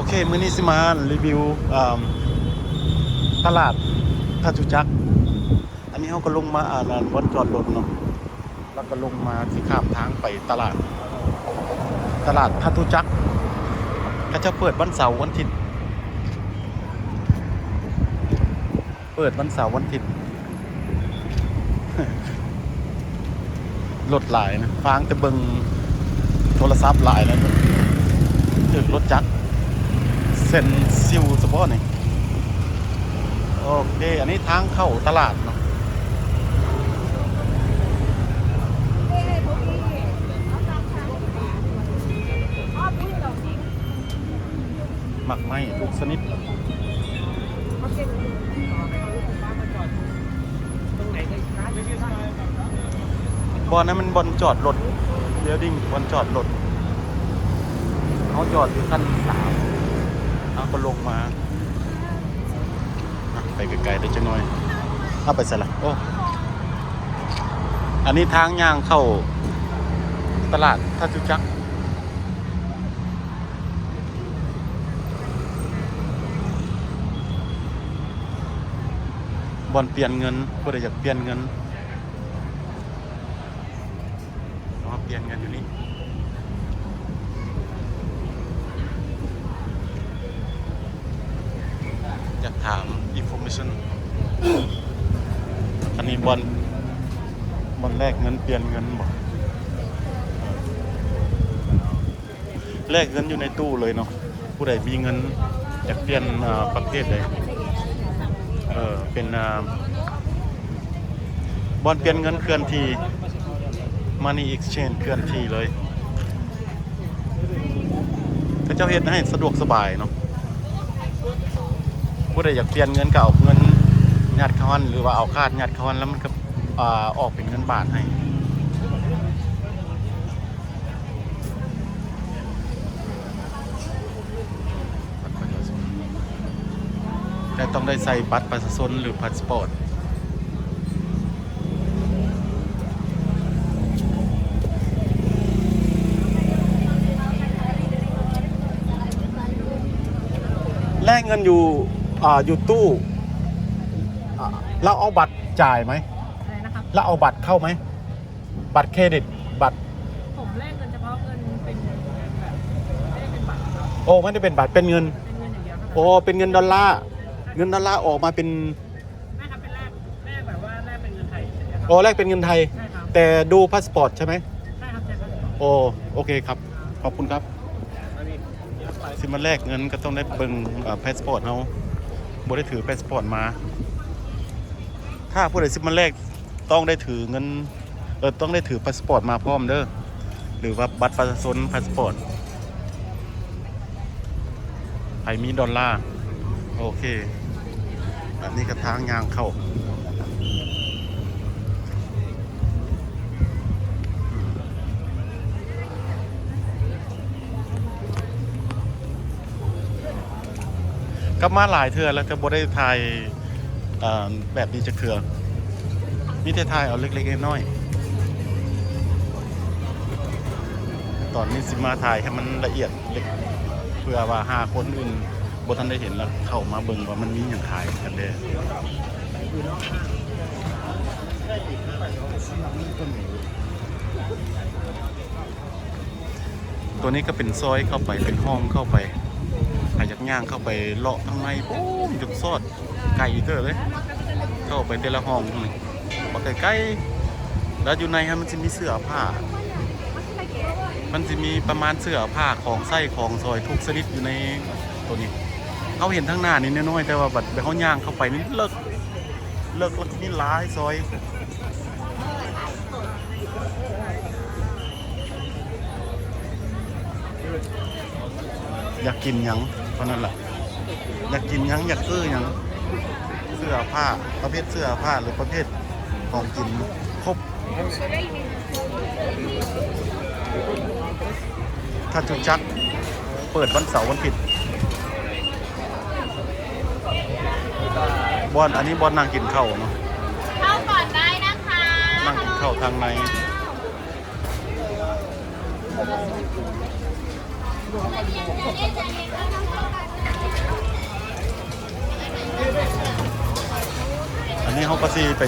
ເຄ ມື້ນີ້ຊິມາຣີວິວ ເອີ່ມ ຕະຫຼາດຈະຕຸຈັກ. ອັນນີ້ເຮົາກໍລົງມາ ອັນນັ້ນ ບ່ອນຈອດລົດເນາະ ແລ້ວກໍລົງມາຊິຂ້າມທາງໄປຕະຫຼາດ ຕະຫຼາດຈະຕຸຈັກ. ເຂົາເຈົ້າເປີດວັນເສົາວັນທິດ ເປີດວັນເສົາວັນທິດ. ລົດຫຼາຍນະ ຟາງແຕ່ເບິ່ງໂທລະສັບຫຼາຍແລ້ວ ຖືກລົດຈັກເຊັນຊິວສະເພາະນີ້. ໂອເຄ ອັນນີ້ທາງເຂົ້າຕະຫຼາດເນາະ. ໝາກໄມ້ທຸກຊະນິດ. ບ່ອນນັ້ນມັນບ່ອນຈອດລົດ building ບ່ອນຈອດລົດ. ເຮົາຈອດຢູ່ຊັ້ນສາມ ເຮົາກໍລົງມາ ໄປໄກໆໄດ້ຈັກໜ້ອຍ. ເອົາໄປໃສລະ? ໂອ້ ອັນນີ້ທາງຍ່າງເຂົ້າຕະຫຼາດຈະຕຸຈັກ. ບ່ອນປ່ຽນເງິນ ຜູ້ໃດຢາກປ່ຽນເງິນ ເຮົາປ່ຽນເງິນຢູ່ນີ້. ຢາກຖາມ information ອັນນີ້ບ່ອນ ບ່ອນແລກເງິນປ່ຽນເງິນບໍ? ແລກເງິນຢູ່ໃນຕູ້ເລີຍເນາະ. ຜູ້ໃດມີເງິນຢາກປ່ຽນ ເອີ່ ປະເພດໃດ ເອີ່ ເປັນ ເອີ່ ບ່ອນປ່ຽນເງິນເຄື່ອນທີ່ Money Exchange ເຄື່ອນທີ່ເລີຍ. ເຂົາເຈົ້າເຮັດໃຫ້ສະດວກສະບາຍເນາະ. ຜູ້ໃດຢາກປ່ຽນເງິນກໍເອົາເງິນຍັດເຂົ້າຫັ້ນ ຫຼືວ່າເອົາຄາດຍັດເຂົ້າຫັ້ນ ແລ້ວມັນກໍ ອາ ອອກເປັນເງິນບາດໃຫ້. ບັດປະຊາຊົນ ແຕ່ຕ້ອງໄດ້ໃສ່ບັດປະຊາຊົນ ຫຼື ພາສປອດ. ແລກເງິນຢູ່ ອາ ຢູ່ຕູ້ ອາ ລາວເອົາບັດຈ່າຍໄໝ? ອະໄລນະຄະ? ລາວເອົາບັດເຂົ້າໄໝ? ບັດເຄຣດິດ ບັດ ຜົມແລກເງິນສະເພາະເງິນເປັນເງິນແບບ ບໍ່ໄດ້ເປັນບັດນະຄະ. ໂອ້ ມັນຈະເປັນບັດ ເປັນເງິນ ເປັນເງິນຢ່າງດຽວນະຄະ. ໂອ້ ເປັນເງິນດອນລາ ເງິນດອນລາອອກມາເປັນ ແມ່ນຄັບ ເປັນແລກ ແລກແບບວ່າແລກເປັນເງິນໄທ ໂອ້ ແລກເປັນເງິນໄທ ໃຊ່ຄັບ ແຕ່ດູພາສປອດໃຊ່ໄໝ? ໃຊ່ຄັບ ໃຊ່ພາສປອດ. ໂອ້ ໂອເຄຄັບ ຂອບຄຸນຄັບ. ຊິມາແລກເງິນກໍຕ້ອງໄດ້ເບິ່ງ ເອີ່ ພາສປອດເຮົາ ບໍ່ໄດ້ຖືພາສປອດມາ. ຖ້າຜູ້ໃດຊິມາແລກ ຕ້ອງໄດ້ຖືເງິນ ເອີ ຕ້ອງໄດ້ຖືພາສປອດມາພ້ອມເດີ ຫຼືວ່າບັດປະຊາຊົນ ພາສປອດ. ໃຜມີດອນລາ. ໂອເຄ ອັນນີ້ກໍທາງຍ່າງເຂົ້າ. ກັບມາຫຼາຍເທື່ອແລ້ວ ແຕ່ບໍ່ໄດ້ຖ່າຍ ເອີ່ ແບບນີ້ຈັກເທື່ອ ມີແຕ່ຖ່າຍເອົາເລັກໆນ້ອຍໆ. ຕອນນີ້ຊິມາຖ່າຍໃຫ້ມັນລະອຽດເລັກ ເພື່ອວ່າຫາຄົນອື່ນບໍ່ທັນໄດ້ເຫັນ ແລ້ວເຂົ້າມາເບິ່ງວ່າມັນມີຫຍັງຂາຍກັນແດ່. ຕົວນີ້ກໍເປັນຊອຍເຂົ້າໄປ ເປັນຫ້ອງເຂົ້າໄປ. ໃຜຢາກຍ່າງເຂົ້າໄປເລາະທາງໃນ ໂອ້ ຈົນຊອດໄກເຕີບເລີຍ. ເຂົ້າໄປແຕ່ລະຫ້ອງນີ້ ບັກໄກໆ ແລ້ວຢູ່ໃນຫັ້ນມັນຊິມີເສື້ອຜ້າ ມັນຊິມີປະມານເສື້ອຜ້າ ຂອງໃຊ້ຂອງສອຍທຸກຊະນິດຢູ່ໃນໂຕນີ້. ເຮົາເຫັນທາງໜ້ານີ້ນ້ອຍໆ ແຕ່ວ່າບັດເຮົາຍ່າງເຂົ້າໄປນີ້ເລິກ ເລິກ ແລ້ວມີຫຼາຍຊອຍ. ຢາກກິນຫຍັງເທົ່ານັ້ນລະ ຢາກກິນຫຍັງ ຢາກຊື້ຫຍັງ ເສື້ອຜ້າ ປະເພດເສື້ອຜ້າ ຫຼື ປະເພດຂອງກິນ ຄົບ. ຈະຕຸຈັກ ເປີດວັນເສົາວັນທິດ. ບ່ອນ ອັນນີ້ບ່ອນນັ່ງກິນເຂົ້າເນາະ ເຂົ້າກ່ອນໄດ້ນະຄະ ນັ່ງກິນເຂົ້າທາງໃນ. ອັນນີ້ເຮົາກໍຊິໄປ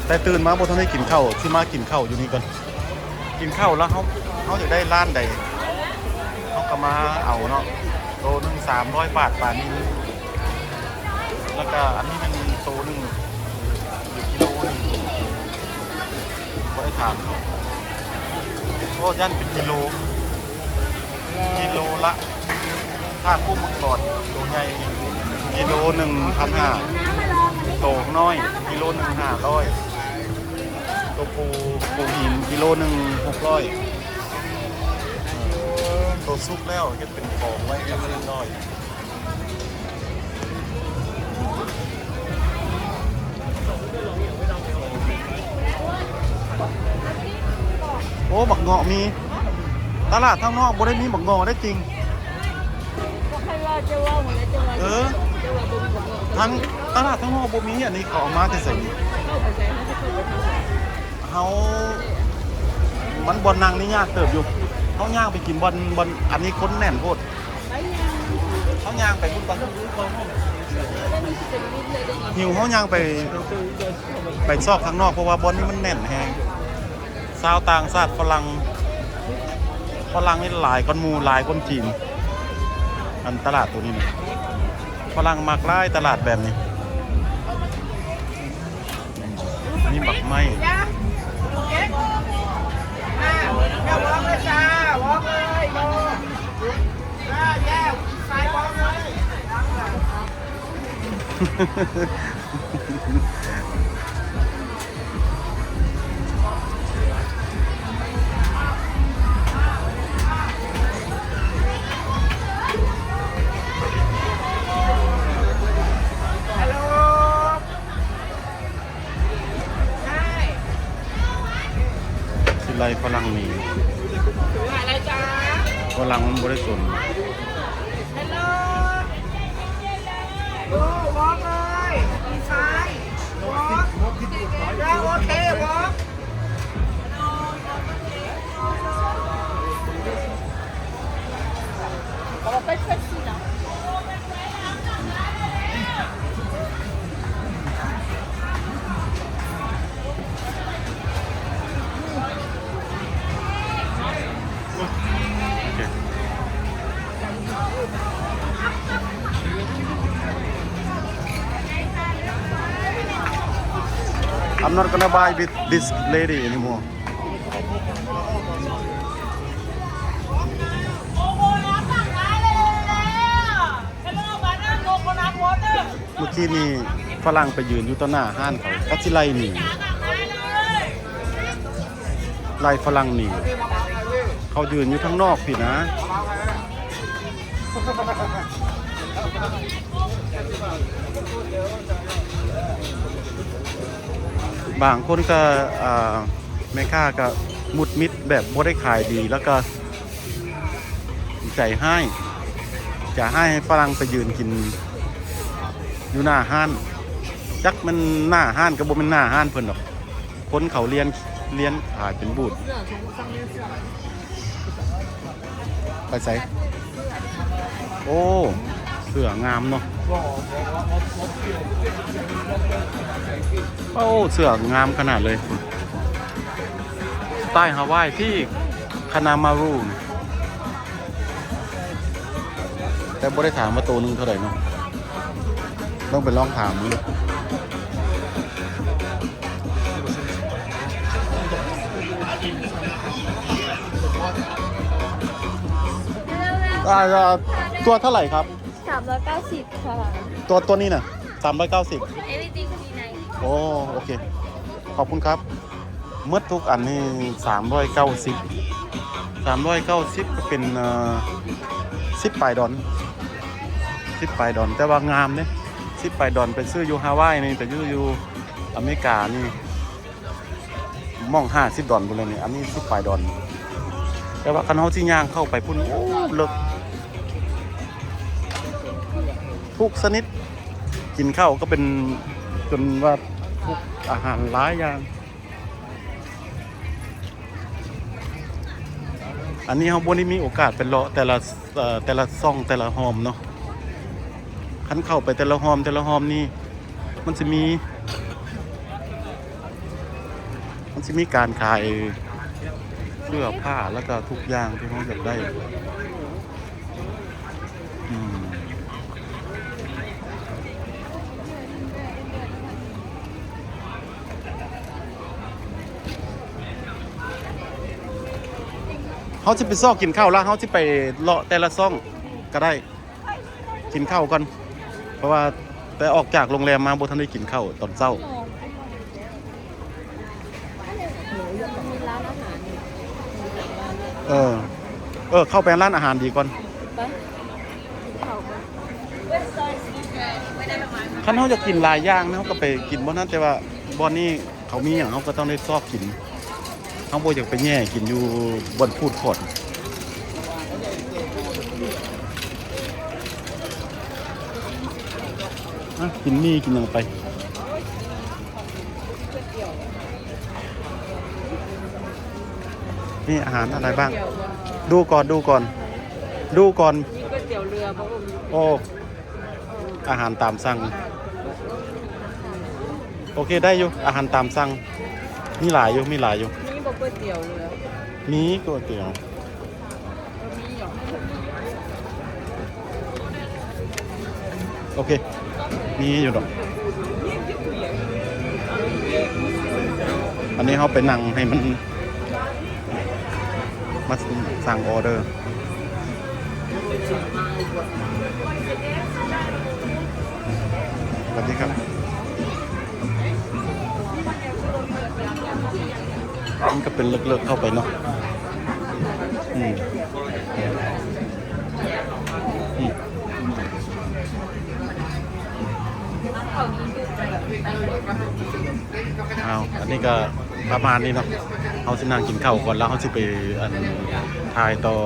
ແຕ່ຕື່ນມາບໍ່ທັນໄດ້ກິນເຂົ້າ ຊິມາກິນເຂົ້າຢູ່ນີ້ກ່ອນ. ກິນເຂົ້າແລ້ວເຮົາ ເຮົາຢາກໄດ້ຮ້ານໃດ ເຮົາກໍມາເອົາເນາະ. ໂລໜຶ່ງສາມຮ້ອຍບາດ ປານິນ. ແລ້ວກໍອັນນີ້ມັນໂຕໜຶ່ງ ຫຼືກິໂລໜຶ່ງ ບໍ່ໄດ້ຖາມ. ໂອ້ ຢ້ານເປັນກິໂລ ກິໂລລະ ຖ້າກຸ້ງມັງກອນໂຕໃຫຍ່ ກິໂລໜຶ່ງພັນຫ້າ ໂຕນ້ອຍກິໂລໜຶ່ງຫ້າຮ້ອຍ ໂຕປູ ປູຫີນກິໂລໜຶ່ງຫົກຮ້ອຍ. ໂຕສຸກແລ້ວເຮັດເປັນຂອງໄວ້ກັບເລັກນ້ອຍ. ໂອ້ ບັກເງາະມີ. ຕະຫຼາດທາງນອກບໍ່ໄດ້ມີບັກເງາະໄດ້ຈິງ. ເອີ ທາງຕະຫຼາດທາງນອກບໍ່ມີ. ອັນນີ້ເຂົາເອົາມາແຕ່ໃສ? ເຮົາ ມັນບ່ອນນັ່ງນີ້ຍາກເຕີບຢູ່. ເຮົາຍ່າງໄປກິນບ່ອນ ບ່ອນ ອັນນີ້ຄົນແໜ້ນໂພດ. ເຮົາຍ່າງໄປພຸ້ນກ່ອນ. ຫິວ ເຮົາຍ່າງໄປ ໄປຊອກທາງນອກ ເພາະວ່າບ່ອນນີ້ມັນແໜ້ນແຮງ. ຊາວຕ່າງຊາດ ຝຣັ່ງ ຝຣັ່ງນີ້ຫຼາຍກວ່າໝູ່ ຫຼາຍກວ່າຈີນ. ອັນຕະຫຼາດໂຕນີ້ນະ ຝຣັ່ງມັກຫຼາຍຕະຫຼາດແບບນີ້. ມີບັກໄມ້. ຊິໄລ່ຝຣັ່ງໜີ. ຝຣັ່ງມັນບໍ່ໄດ້ສົນ. Hello. Go, walk ເລີຍ. Inside. Walk. Yeah, okay, walk. โอเค I'm not gonna buy with this lady anymore. ເມື່ອກີ້ນີ້ຝຣັ່ງໄປຢືນຢູ່ຕໍ່ໜ້າຮ້ານເຂົາ ເຂົາຊິໄລ່ໜີ ໄລ່ຝຣັ່ງໜີ. ເຂົາຢືນຢູ່ທາງນອກພີ້ນະ. ບາງຄົນກໍ ອ່າ ແມ່ຄ້າກໍໝຸດມິດແບບບໍ່ໄດ້ຂາຍດີ ແລ້ວກໍໃຈຮ້າຍ ໃຈຮ້າຍໃຫ້ຝຣັ່ງໄປຢືນກິນຢູ່ໜ້າຮ້ານ. ຈັກແມ່ນໜ້າຮ້ານກໍບໍ່ແມ່ນໜ້າຮ້ານເພິ່ນດອກ. ຄົນເຂົາລຽນ ລຽນຂາຍເປັນບູດ. ໄປໃສ? ໂອ້ ເສື້ອງາມເນາະ. ໂອ້ ເສື້ອງາມຂະໜາດເລີຍ. ສະໄຕລ໌ຮາວາຍທີ່ຄານາມາຣູ ແຕ່ບໍ່ໄດ້ຖາມວ່າໂຕໜຶ່ງເທົ່າໃດເນາະ. ຕ້ອງໄປລອງຖາມເບິ່ງ. ອ່າ ຕົວເທົ່າໃດຄັບ? ສາມຮ້ອຍເກົ້າສິບ ຄ່ະ. ຕົວ ຕົວນີ້ນະ ສາມຮ້ອຍເກົ້າສິບ. Everything will be nice. ໂອ້ ໂອເຄ ຂອບຄຸນຄັບ. ໝົດທຸກອັນນີ້ສາມຮ້ອຍເກົ້າສິບ ສາມຮ້ອຍເກົ້າສິບ ກໍເປັນ ເອີ ສິບປາຍດອນ ສິບປາຍດອນ ແຕ່ວ່າງາມເດ້ ສິບປາຍດອນ. ໄປຊື້ຢູ່ຮາວາຍນີ້ ໄປຢູ່ ຢູ່ອາເມລິການີ້ ໝ່ອງຫ້າສິບດອນພຸ້ນແຫຼະນີ້. ອັນນີ້ສິບປາຍດອນ ແຕ່ວ່າຄັນເຮົາຊິຍ່າງເຂົ້າໄປພຸ້ນ ໂອ້ ເລິກ ທຸກຊະນິດ. ກິນເຂົ້າກໍເປັນ ຈົນວ່າທຸກອາຫານຫຼາຍຢ່າງ. ອັນນີ້ເຮົາບໍ່ໄດ້ມີໂອກາດໄປເລາະແຕ່ລະ ເອີ ແຕ່ລະຊ່ອງແຕ່ລະຮ່ອມເນາະ. ຄັນເຂົ້າໄປແຕ່ລະຮ່ອມ ແຕ່ລະຮ່ອມນີ້ ມັນຊິມີ ມັນຊິມີການຂາຍເສື້ອຜ້າ ແລ້ວກໍທຸກຢ່າງທີ່ເຮົາຢາກໄດ້. ອືມ ເຮົາຊິໄປຊອກກິນເຂົ້າ ແລ້ວເຮົາຊິໄປເລາະແຕ່ລະຊ່ອງກໍໄດ້. ກິນເຂົ້າກ່ອນ ເພາະວ່າແຕ່ອອກຈາກໂຮງແຮມມາບໍ່ທັນໄດ້ກິນເຂົ້າຕອນເຊົ້າ. ມີຮ້ານອາຫານຢູ່ ເອີ ເອີ ເຂົ້າໄປຮ້ານອາຫານດີກ່ອນ. ໄປ ກິນເຂົ້າກ່ອນ. ຄັນເຮົາຢາກກິນຫຼາຍຢ່າງນະ ເຮົາກໍໄປກິນບ່ອນນັ້ນ ແຕ່ວ່າບ່ອນນີ້ ເຂົາມີຫຍັງເຮົາກໍຕ້ອງໄດ້ຊອກກິນ. ເຮົາບໍ່ຢາກໄປແຍ່ກິນຢູ່ບ່ອນຟູດຄອດ. ອະ ກິນໝີ່ກິນຫຍັງໄປ. ມີອາຫານອັນໃດບ້າງ? ດູກ່ອນ ດູກ່ອນ ດູກ່ອນ. ມີກ໋ວຍຕຽວເຮືອບໍ່? ໂອ້ ອາຫານຕາມສັ່ງ. ໂອເຄ ໄດ້ຢູ່ ອາຫານຕາມສັ່ງ ມີຫຼາຍຢູ່ ມີຫຼາຍຢູ່. ມີບໍ່ກ໋ວຍຕຽວເຮືອ? ມີກ໋ວຍຕຽວ ມີຢູ່. ໂອເຄ ມີຢູ່ດອກ. ອັນນີ້ເຮົາໄປນັ່ງໃຫ້ມັນ ມາສັ່ງອໍເດີ. ສະຫວັດດີຄັບ. ມັນກໍເປັນເລິກໆເຂົ້າໄປເນາະ. ອືມ ອືມ. ອ້າວ ອັນນີ້ກໍປະມານນີ້ເນາະ. ເຮົາຊິນັ່ງກິນເຂົ້າກ່ອນ ແລ້ວເຮົາຊິໄປ ອັນ ຖ່າຍຕໍ່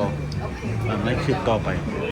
ອັນ ໃນຄລິບຕໍ່ໄປ.